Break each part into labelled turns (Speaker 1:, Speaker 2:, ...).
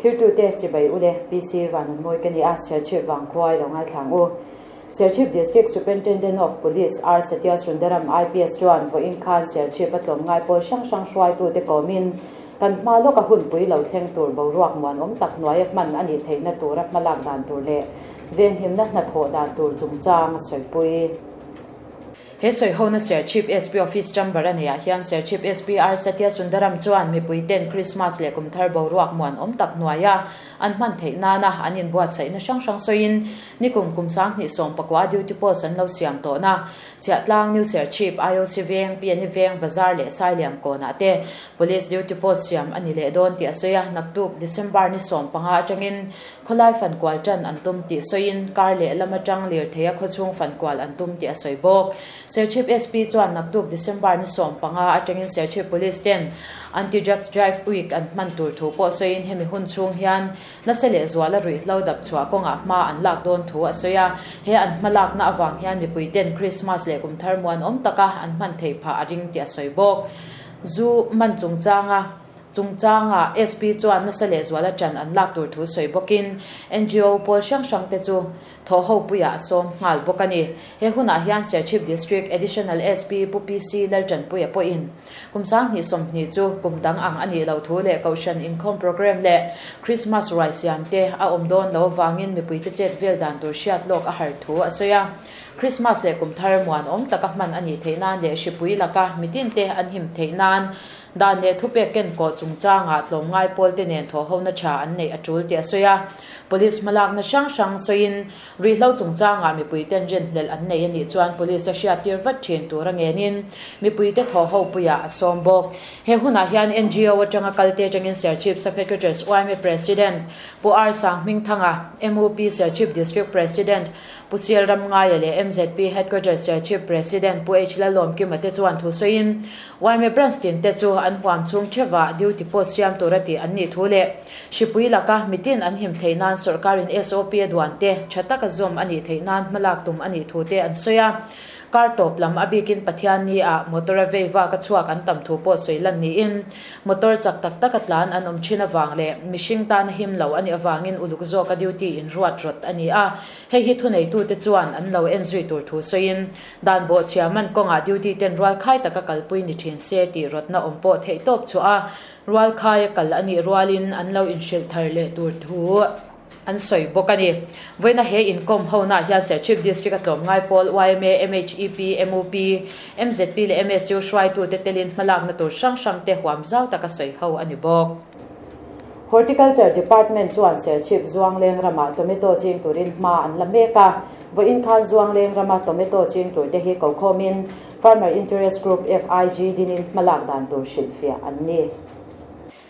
Speaker 1: Thirtute chibai ule PC Vanunmawi ka ni a, Serchhip Vangkhua i lo ngaithla ang u. Serchhip District Superintendent of Police R Satya Sundaram IPS chuan vawiin khan Serchhip a tlawmngai pawl hrang hrang hruaitute kawmin kan hma lawka hunpui lo thleng tur boruak muanawm tak hnuaia hman a nih theihna tura hmalak dan tur leh venhimna hnathawh dan tur chungchang a sawipui. He sawihona Serchhip SP Office Chamber a neiah hian Serchhip SP R Satya Sundaram chuan mipuiten Krismas leh kumthar boruak muanawm tak hnuaia an hman theih nana an inbuatsaihna hrang hrang sawiin nikum kum 2014 duty post an lo siam tawhna Chhiahtlang New Serchhip IOC Veng, Piani Veng Bazar leh Sailiam kawnah te Police duty post siam a ni leh dawn tih a sawi a, naktuk December ni 15 atangin Khawlai fankual tan an tum tih sawiin kar leh lam atang lirtheia khawchhung fankual an tum tih a sawi bawk. Serchhip SP chuan naktuk December ni 15 atangin Serchhip Police ten Anti-Drugs Drive Week an hman tur thu pawh sawiin hemi hun chhung hian nasa leh zuala ruihhlo dap chhuah kawngah hma an lak dawn thu a sawi a. He an hma lakna avang hian mipui ten Christmas leh kum thar muanawm taka an hman theih phah a ring tih a sawi bawk. Zu man chungchanga. Chungchangah SP chuan nasa lehzuala ṭan an lak tur thu sawi bawkin NGO pawl hrang hrangte chu thawhhopuiah a sawm nghal bawk a ni. He hunah hian Serchhip District Additional SP Pu PC Lalṭanpuia pawhin kum 2020 chu kum dang ang a nih loh thu leh Kohhran inkhawm programme leh Christmas ruai siam te a awm dawn lo avangin mipuite chet vel dan tur hriat lawk a har thu a sawi a. Christmas leh kum thar muanawm taka hman a nih theih nan leh hripui laka mitinte an him theih nan Dan leh thupek ken kawh chungchangah tlawmngai pawlte nen thawhhona tha an neih a tul tih a sawi a. Police hmalakna hrang hrang sawiin ruihhlo chungchangah mipuiten rinhlelh an nei a nih chuan Police a hriattir vat thin tur a ngenin mipuite thawhhopuiah a sawm bawk. He hunah hian NGO atanga kalte atangin Serchhip Sub-Headquarters yma President Pu R Sanghmingthanga, MUP Serchhip District President Pu Sial Ramngaia leh MZP Headquarters Serchhip President Pu H Lalawmkima te chuan thu sawiin yma branch tin te chu an huam chhung theuhah duty post siam tura tih an nih thu leh hripui laka mitin an him theih nan sawrkarin SOP a duan te tha taka zawm a nih theih nan hmalak tum a nih thu te an sawi a. Kar tawp lam a bikin Pathianni ah motor a vei vak a chhuak an tam thu pawh sawi lan niin motor chak tak taka tlan an awm thin avang leh mihring tana him lo a nih avangin uluk zawka duty in ruat rawt a ni a. Hei hi thuneitute chuan an lo en zui tur thu sawiin dan bawhchhia man kawngah duty ten rualkhai taka kalpui ni thin se tih rawtna awm pawh theih tawp chhuah a, rualkhaia kal a nih rualin an lo inhrilh thar leh tur thu an sawi bawk a ni. Vawiina he inkawm hona hian Serchhip District a tlawmngai pawl yma, MHEP, MUP, MZP leh MSU hruaitute telin hmalakna tur hrang hrangte huam zau taka sawi ho a ni bawk. Horticulture Department chuan Serchhip Zuangleng ramah tomato ching turin hma an la mek a. Vawiin khan Zuangleng rama tomato ching turte hi kokhawmin Farmer Interest Group, FIG, dinin hmalak dan tur hrilhfiah an ni.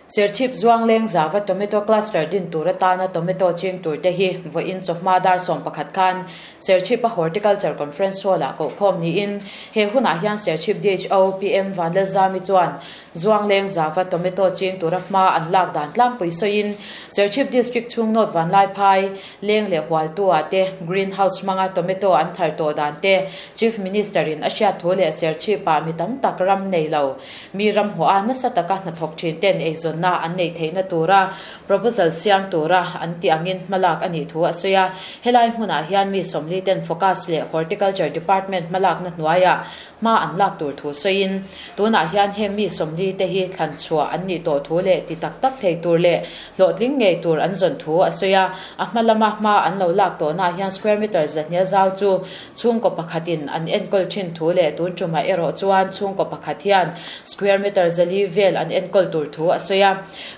Speaker 1: Serchhip Zuangleng zava tomato cluster din tur atana tomato ching turte hi vawiin chawhma dar 11 khan Serchhip-a Horticulture Conference Hall-ah kohkhawm niin he hunah hian Serchhip DHO PM Vanlalzami chuan Zuangleng zava tomato ching tura hma an lak dan tlangpui sawiin Serchhip District chhung North Vanlaiphai, Leng leh Hualtu-ah te Green House hmanga tomato an thar tawh dan te Chief Minister-in a hriat thu leh Serchhip-ah mi tam tak ram nei lo mi ram hmuha nasa taka hnathawk thin ten eizawnna an neih theihna tura proposal siam tura an tih angin hmalak a nih thu a sawi a. Helai hmunah hian mi 40 ten Focus leh Horticulture Department hmalakna hnuaiah hma an lak tur thu sawiin tunah hian heng mi 40 te hi thlan chhuah an nih tawh thu leh ti tak tak thei tur leh hlawhtling ngei tur an zawn thu a sawi a. A hma lama hma an lo lak tawhnaah hian square meter zahnia zau chu chhungkaw pakhatin an enkawl thin thu leh tun tumah erawh chuan chhungkaw pakhat hian square meter zali vel an enkawl tur thu a sawi a.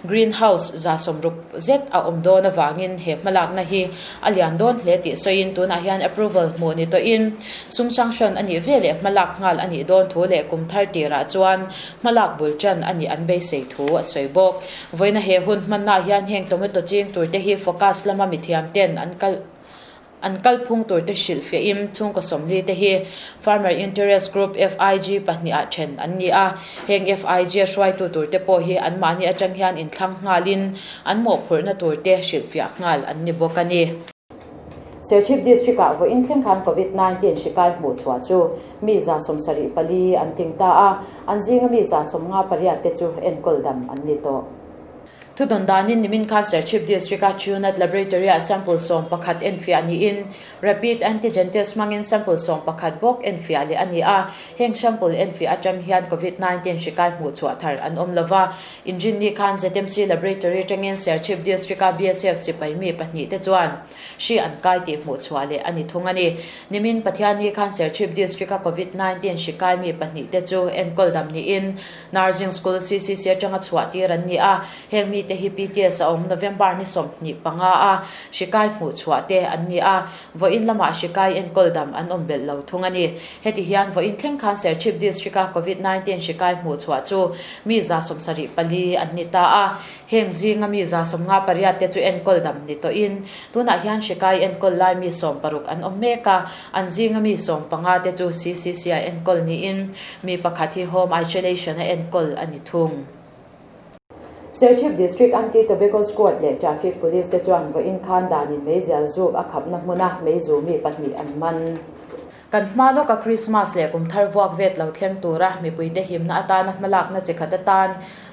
Speaker 1: Green house 60 zet a awm dawn avangin he hmalakna hi a lian dawn hle tih sawiin tunah hian approval hmuh ni tawhin sum sanction a nih ve leh hmalak nghal a nih dawn thu leh kum thar tirah chuan hmalak bul tan a nih an beisei thu a sawi bawk. Vawiina he hun hmannaah hian heng tomato ching turte hi focus lama mithiam ten an kal An kalphung turte hrilhfiahin chhungkaw 40 te hi Farmer Interest Group, FIG, pahniha then an ni a. Heng FIG a hruaitu turte pawh hi anmahni atang hian inthlang nghalin an mawhphurhna turte hrilhfiah nghal an ni bawk a ni. Serchhip District-ah vawiin thleng khan Covid-19 hri kai hmuh chhuah chu mi 74 an ting ta a, an zinga mi 58 te chu enkawl dam an ni tawh. Thudawn danin nimin khan Serchhip District-a Chunat Laboratory-ah sample 11 enfiah niin Rapid Antigen Test hmangin sample 11 bawk enfiah leh a ni a, heng sample enfiah atang hian Covid 19 hri kai hmuhchhuah thar an awm lova. Inrinni khan ZMC Laboratory atangin Serchhip District-a BSF sipai mi pahnihte chuan hri an kai tih hmuhchhuah leh a ni thung a ni. Nimin Pathianni khan Serchhip District-a Covid 19 hri kai mi pahnihte chu enkawl dam niin Nursing School CCC atanga chhuah tir an ni a, heng mite hi PTS a awm November ni 25 a hri kai hmuh chhuah te an ni a, vawiin lamah hri kai enkawl dam an awm belh lo thung a ni. Heti hian vawiin thleng khan Serchhip District a Covid 19 hri kai hmuh chhuah chu mi 74 an ni ta a, heng zinga mi 58 te chu enkawl dam ni tawhin tunah hian hri kai enkawl lai mi 60 an awm mek a, an zinga mi 15 te chu CCC a enkawl niin Mi pakhat hi home isolation a enkawl a ni thung. Serchhip District Anti-Tobacco Squad leh Traffic Police te chuan vawiin khan danin meizial zuk a khapna hmuna meizu mi pahnih an man. Kan hma lawka Krismas leh kum thar vuak vet lo thleng tura mipuite himna atana hmalakna chi khat atan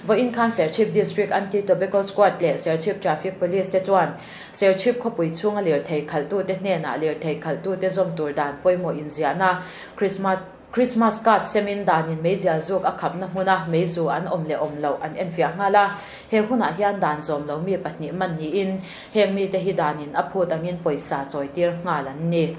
Speaker 1: vawiin khan Serchhip District Anti-Tobacco Squad leh Serchhip Traffic Police te chuan Serchhip khawpui chhunga lirthei khalhtute hnenah lirthei khalhtute zawm tur dan pawimawh inziahna Krismas Christmas card semin danin meizial zuk a khapna hmuna meizu an awm leh awm loh an enfiah nghal a, he hunah hian dan zawm lo mi pahnih man niin heng mite hi danin a phut angin pawisa chawitir nghal an ni.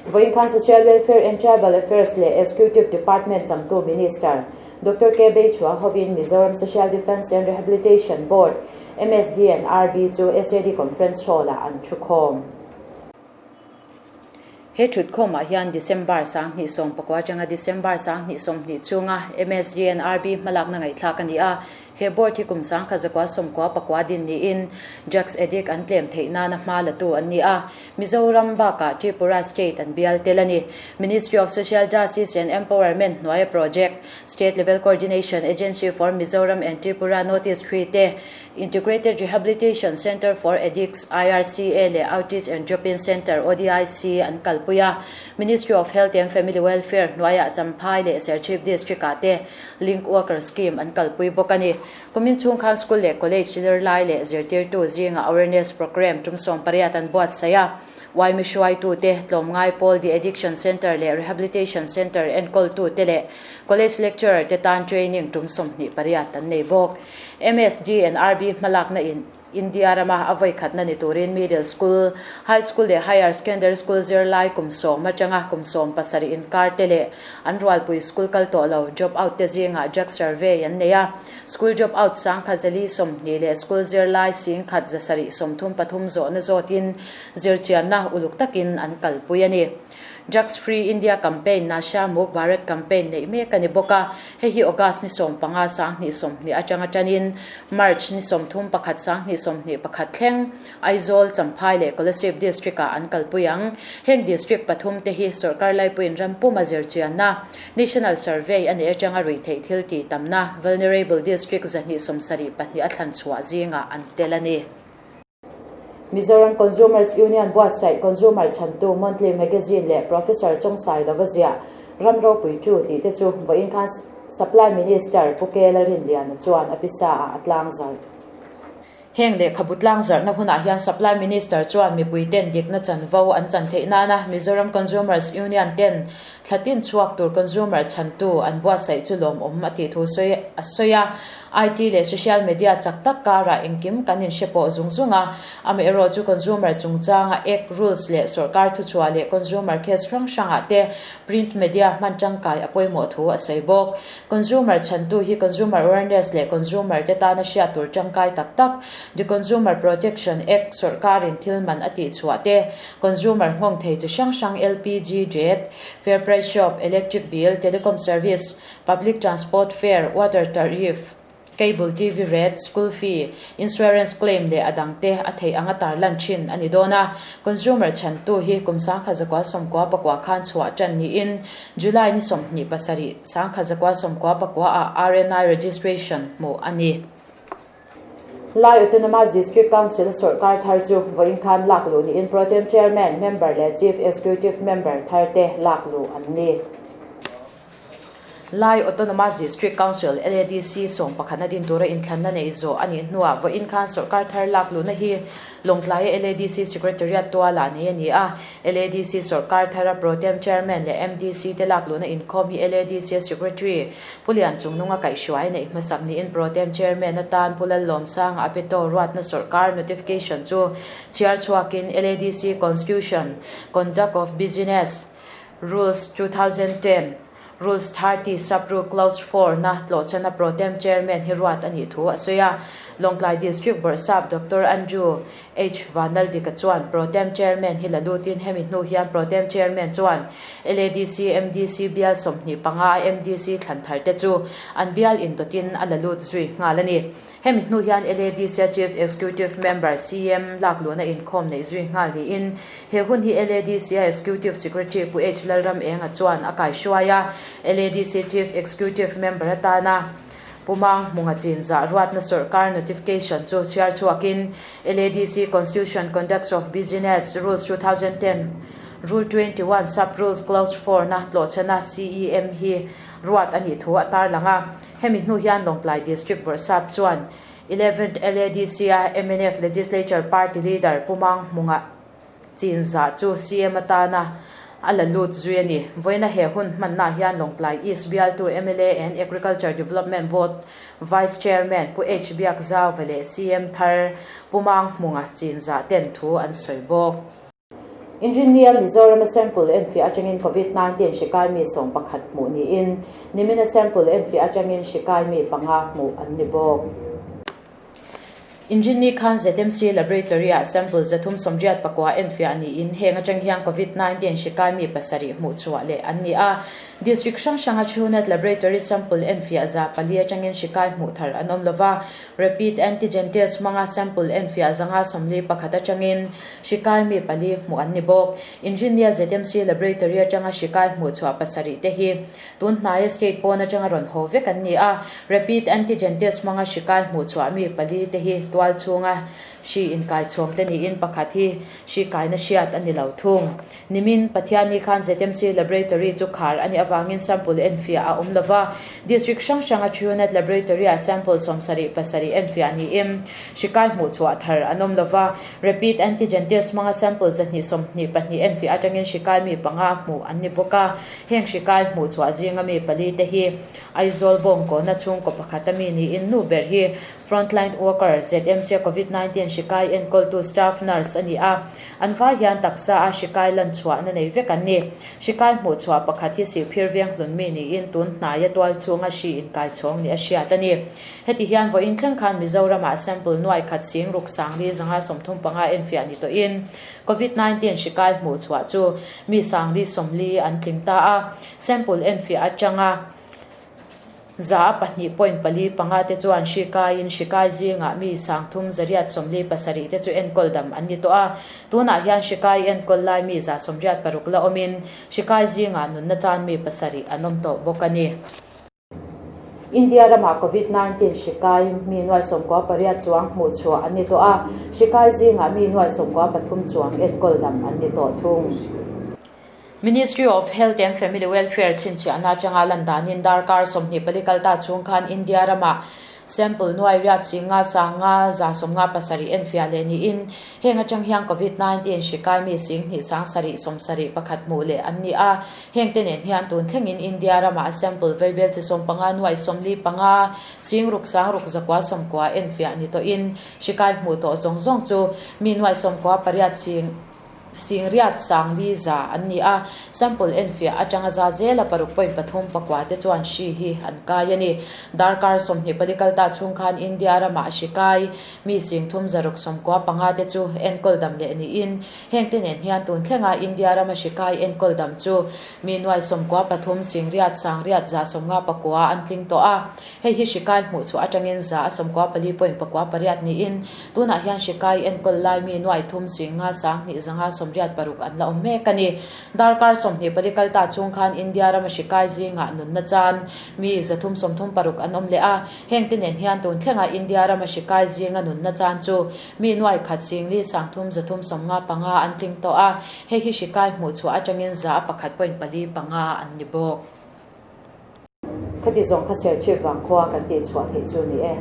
Speaker 1: Vawiin khan Social Welfare and Tribal Affairs leh Executive Department changtu Minister Doctor K Beichhua hovin Mizoram Social Defence and Rehabilitation Board, MSD and RB, chu SAD Conference Hall-ah an thukhawm. He thutkhawmah hian December 2019 atanga December 2020 chhunga MSGNRB hmalakna ngaihthlak a ni a. He board hi kum 1999 din niin drugs addict an tlem theih nana hma latu an ni a. Mizoram bakah Tripura state an bial tel a ni. Ministry of Social Justice and Empowerment hnuaia project, State Level Coordination Agency for Mizoram and Tripura Notice hrui te, Integrated Rehabilitation Centre for Addicts, IRCA, leh Outreach and Drop-in Centre, ODIC, an kalpui a. Ministry of Health and Family Welfare hnuaiah Champhai leh Serchhip District-ah te Link Worker Scheme an kalpui bawk a ni. Kumin chhung khan school leh college zirlai leh zirtirtu zingah awareness programme tum 18 an buatsaih a. Yma hruaitute, tlawmngai pawl The Addiction Centre leh Rehabilitation Centre enkawltute leh college lecturer te tan training tum 28 an nei bawk. MSD and RB hmalakna in India rama a vawi khatna ni turin Middle School, High School leh Higher Secondary School zirlai kum sawm atanga kum 17 inkar te leh an rualpui school kal tawh lo drop out te zingah drug survey an nei a. School drop out 1020 leh school zirlai 1733 zawhna zawtin zirchianna uluk takin an kalpui a ni. Drugs Free India Campaign, Nasha Muk Bharat Campaign neih mek a ni bawk a, hei hi August ni 15 2020 atanga tanin March ni 31 2021 thleng Aizawl, Champhai leh Kolasib District-ah an kalpui ang. Heng District pathum te hi sawrkar laipuiin ram puma zirchianna, National Survey, a neih atanga ruihtheih thil tih tamna, Vulnerable District 274 a thlan chhuah zingah an tel a ni. Mizoram Consumers Union buatsaih Consumer chhantu Monthly Magazine leh Professor Chawngsai lova ziah Ram ropui tu tih te chu vawiin khan Supply Minister Pu Kela Rinliana chuan a pisa ah a tlangzarh. Heng lehkhabu tlangzarhna hunah hian Supply Minister chuan mipui ten dikna chanvo an chan theih nana Mizoram Consumers Union ten Thla tin chhuak tur consumer chhantu an buatsaih chu lawmawm a tih thu sawi a sawi a. IT leh social media chak tak karah engkim kan inhre pawh zung zung a, amaherawh chu consumer chungchanga Act, Rules leh sawrkar thuchhuah leh consumer case hrang hrangah te print media hman tangkai a pawimawh thu a sawi bawk. Consumer chhantu hi consumer awareness leh consumer te tana hriat tur tangkai tak tak The Consumer Protection Act sawrkarin thil man a tihchhuah te Consumer nghawng thei chi hrang hrang LPG rate, fair price shop, electric bill, telecom service, public transport fare, water tariff, cable TV rate, school fee, insurance claim leh a dang te a theih anga tarlan thin a ni dawn a. Consumer chhantu hi kum 1999 khan chhuah tan niin July ni 27, 1999 ah RNI registration hmuh a ni. Lai Autonomous District Council sawrkar thar chu vawiin khan lak luh niin Pro Tem Chairman, Member leh Chief Executive Member thar te lak luh an ni. Lai Autonomous District Council, LADC, 11na din tura inthlanna neih zawh a nih hnuah vawiin khan sawrkar thar lak luhna hi Lawngtlaia LADC Secretariat tualah nei a ni a. LADC sawrkar thara Pro Tem Chairman leh MDC te lak luhna inkhawm hi LADC Secretary Pu Lian Chungnunga kaihhruai neih hmasak niin Pro Tem Chairman atan Pu Lallawmsanga a pe tawh ruatna sawrkar notification chu chhiar chhuakin LADC Constitution, Conduct of Business, Rules 2010, Rules 30 Sub-Rule Clause 4 na tlawhchana Pro Tem Chairman hi ruat a nih thu a sawi a. Lawngtlai District Bawrhsap Doctor Andrew H. Vanaldika chuan Pro Tem Chairman hi la lutin hemi hnu hian Pro Tem Chairman chuan LADC MDC bial 25 a MDC thlan thar te chu an bial indawtin a la lut zui nghal a ni. Hemi hnu hian LADC Chief Executive Member, CM, lakluhna inkhawm neih zui nghal niin he hun hi LADC Executive Secretary Pu H Lalramenga chuan a kaihruai a. LADC Chief Executive Member atana Pu Mang Hmunga chinzah ruatna sawrkar notification chu chhiar chhuakin LADC Constitution Conduct of Business Rules 2010 Rule 21 Sub Rules Clause 4 na tlawhchhana CEM hi ruat a nih thu a tarlang a. Hemi hnu hian Lawngtlai District Bawrhsap chuan Eleventh LADC a mnf Legislature Party Leader Pu Mang Hmunga chinzah chu CM atana a la lut zui a ni. Vawiina he hun hmannaah hian Lawngtlai East bialtu mla and Agriculture Development Board Vice Chairman Pu H Biakzauva leh CM thar Pu Mang Hmunga chinzah ten thu an sawi bawk. Engineer Mizorama sample enfiah atangin Covid 19 hri kai mi 11 hmuh niin nimina sample enfiah atangin hri kai mi panga hmuh an ni bawk. Engineer khan ZMC Laboratory-ah sample 389 enfiah niin heng atang hian Covid 19 hri kai mi pasarih hmuh chhuah leh an ni a. District hrang hranga Truenat Laboratory sample enfiah 400 atangin hri kai hmuh thar an awm lova. Rapid antigen test hmanga sample enfiah 141 atangin Hri kai mi pali hmuh an ni bawk. Engineer ZMC Laboratory atanga hri kai hmuh chhuah pasarih te hi tun hnaia state pawn atanga rawn haw vek an ni a. Rapid antigen test hmanga hri kai hmuh chhuah mi pali te hi tual chhunga hri inkai chhawm te niin pakhat hi hri kaina hriat a ni lo thung. Nimin Pathiani khan ZMC Laboratory chu khar a nih avangin sample enfiah a awm lova, District hrang hranga Truenat Laboratory-ah sample 77 enfiah niin hri kai hmuh chhuah thar an awm lova, Rapid Antigen Test hmanga sample 122 enfiah atangin hri kai mi panga hmuh an ni bawk a, heng hri kai hmuh chhuah zinga mi pali te hi Aizawl bawngkawna chhungkaw pakhat a mi niin nu ber hi Frontline Worker, ZMC Covid 19 hri kai enkawltu Staff Nurse a ni a. An vai hian taksa a hri kai lan chhuahna nei vek an ni. Hri kai hmuh chhuah pakhat hi sihphir veng hlun mi niin tun hnaia tual chhunga hri inkai chhawng ni a hriat a ni. Heti hian vawiin thleng khan Mizoramah sample nuai khat sing ruk sang li zanga 35 enfiah ni tawhin Covid 19 hri kai hmuh chhuah chu mi sang li sawmli an tling ta a. Sample enfiah atanga 2.45 te chuan hri kaiin hri kai zingah mi 337 te chu enkawl dam an ni tawh a. Tunah hian hri kai enkawl lai mi 186 la awmin hri kai zingah nunna chan mi pasarih an awm tawh bawk a ni. India ramah Covid 19 hri kai mi nuai 98 chuang hmuh chhuah an ni tawh a, hri kai zingah mi nuai 93 chuang enkawl dam an ni tawh thung. Ministry of Health and Family Welfare chhinchhiahna atanga lan danin darkar 24 kal ta chhung khan India ramah sample nuai riat singa sanga za 57 enfiah leh niin heng atang hian Covid 19 hri kai mi sing hnih sang sarih 71 hmuh leh an ni a. Heng te nen hian tun thlengin India ramah sample veibel chi 15 nuai 45 sing ruk sang ruk zakua 90 enfiah ni tawhin hri kai hmuh tawh zawng zawng chu mi nuai 98 sing Sing riat sang li za an ni a, sample enfiah atanga za zela 6.39 te chuan hri hi an kai a ni. Darkar 24 kal ta chhung khan India ramah hri kai mi sing thum zaruk 95 te chu enkawl dam leh niin heng te nen hian tun thlenga India rama hri kai enkawl dam chu mi nuai 93 sing riat sang riat 159 an tling tawh a. Hei hi hri kai hmuh chhuah atangin 94.98 niin tunah hian hri kai enkawl lai mi nuai thum sing nga sang hnih zanga 86 an la awm mek a ni. Darkar 24 kal ta chhung khan India rama hri kai zingah nunna chan mi 336 an awm leh a. Heng te nen hian tun thlenga India rama hri kai zinga nunna chan chu mi nuai khat sing li sang thum 395 an tling tawh a. Hei hi hri kai hmuh chhuah atangin 1.45 an ni bawk. Khati zawng kha Serchhip vangkhua kan tih chhuah theih chu ni e.